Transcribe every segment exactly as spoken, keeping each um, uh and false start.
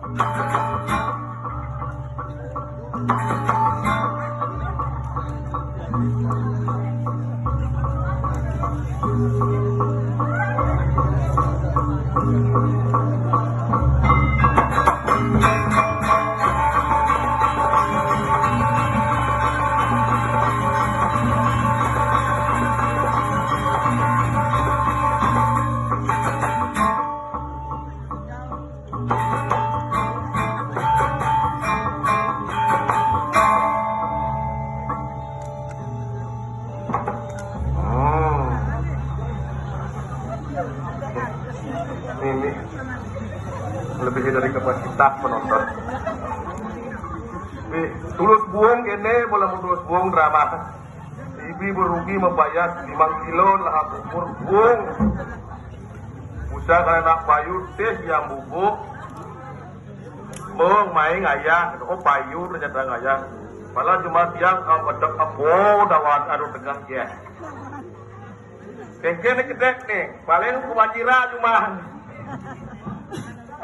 Hmm. Ini lebih dari kapasitas penonton. Nih, tulus buung kéné, bola mau tulus buung drama. Ibi berugi mabayar limang kilo lah bubur buung. Usah kalau nak payu tes yang bubuk. Mung main ngayah, oh payu ternyata ngayah. Malah cuma tiang kau bedek apa dawat anu tengah ya. Kéngkén kedék nih, paling kebanjira cuma.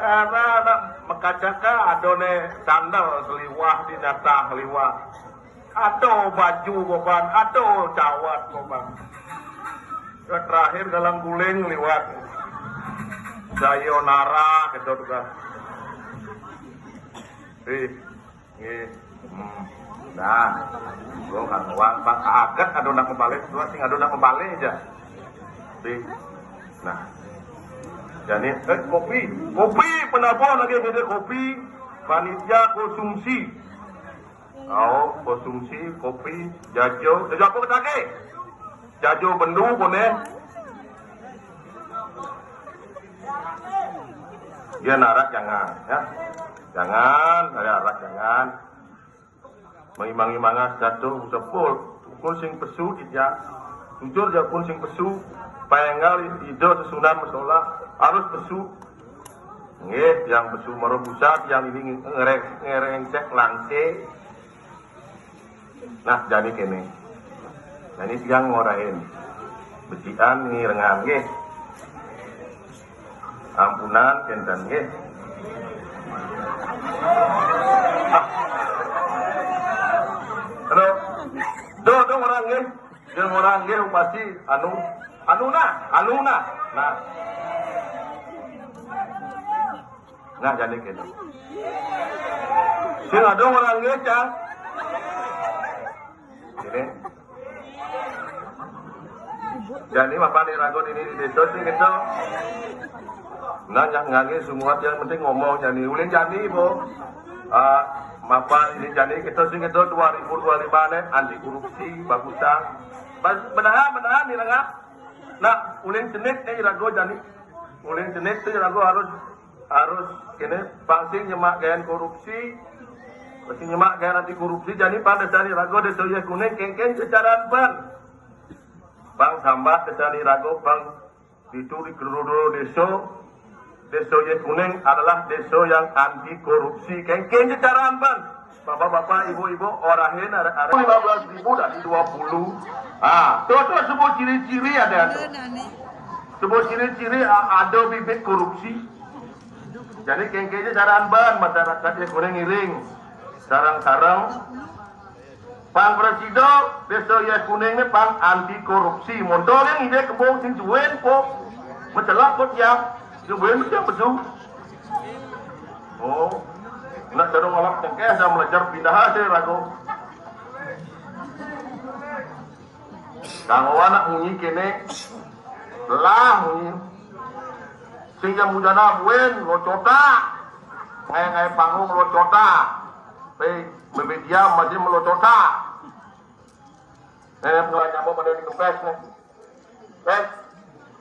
Karena anak mekacaka ada nih sandal seliwah di natah seliwah. Ada baju boban, ada cawat boban. Ke terakhir galang guling liwat. Sayonara gitu kan. Ih, ih. Hmm. Nah, gua kan uang Pak Agat ada nak membalik, dua sing ada nak membalik aja. Ih. Nah. Jadi, eh, kopi, kopi penabuh lagi beda kopi panitia konsumsi. Au, konsumsi kopi, jajo, jajo apa kita ke? Jajo bendu koné. Dia narak jangan, ya. Jangan, saya arak jangan. Mengimang-imangan jatuh sepul, pun sing pesu dia. Jujur dia pun sing pesu. Paenggal ida sesunan masolah harus pesu. Nggih, yang pesu maro busa, yang ini ngereng ngereng cek langke. Nah, jani kéné. Jani tiang ngorahin. Becikan ngirengan nggih. Ampunan kénten nggih. Ah. Aduh. Duh, duh orang nggih. Jeung orang nggih pasti anu anu nah, anu nah. Nah. Nah, jani kéné. Sing ada orang nggih, Cang. Ini. Jani mapan irago ini di désa sing gitu. Nah, yang ngangge semua yang penting ngomong jani. Ulin jani, Bu. Ah, mapan ini jani kita sing gitu dua ribu dua puluh lima nih anti korupsi, bagusan. Bas-, benahan, benahan nih, Rangga. Nah, ulin cenit nih irago jani. Ulin cenit tuh irago harus harus kéné pang sing nyemak gaén korupsi, pang sing nyemak gaén anti korupsi. Jani pan désa irago désa Yeh Kuning kéngkén cécaran pan. Pang sambat désa irago pang ditu di Gerodo désa, désa Yeh Kuning adalah désa yang anti korupsi kéngkén cécaran pan. Bapak-bapak, ibu-ibu, orahin arek-arek lima belas ribu dari dua puluh. Ah, tuh, tuh sebut ciri-ciri ada tuh. Sebut ciri-ciri a-, ada bibit korupsi. Jadi kéngkén cécaran ban masyarakat ya kurang ngiring. Sarang-sarang. Pang presida désa Yeh Kuning nih pang anti korupsi. Montol yang ide kebong sing suwen kok. Mencelak kok ya. Suwen mesti besu. Oh, nak cara ngalap tengkeh saya belajar pindah aja rago. Kang Wan nak munyi kéné, lah munyi. Sing jam bujana buen, lo cota. Ngai-ngai panggung lo cota. Pé, bébé diam masih melo cota. Nenek mulai nyamuk pada di kempes nih. Pes,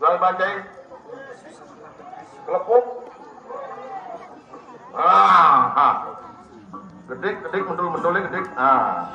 jual bajai. Kelepuk. Ah, ah. Gedik, gedik, mentul-mentulnya gedik. Ah.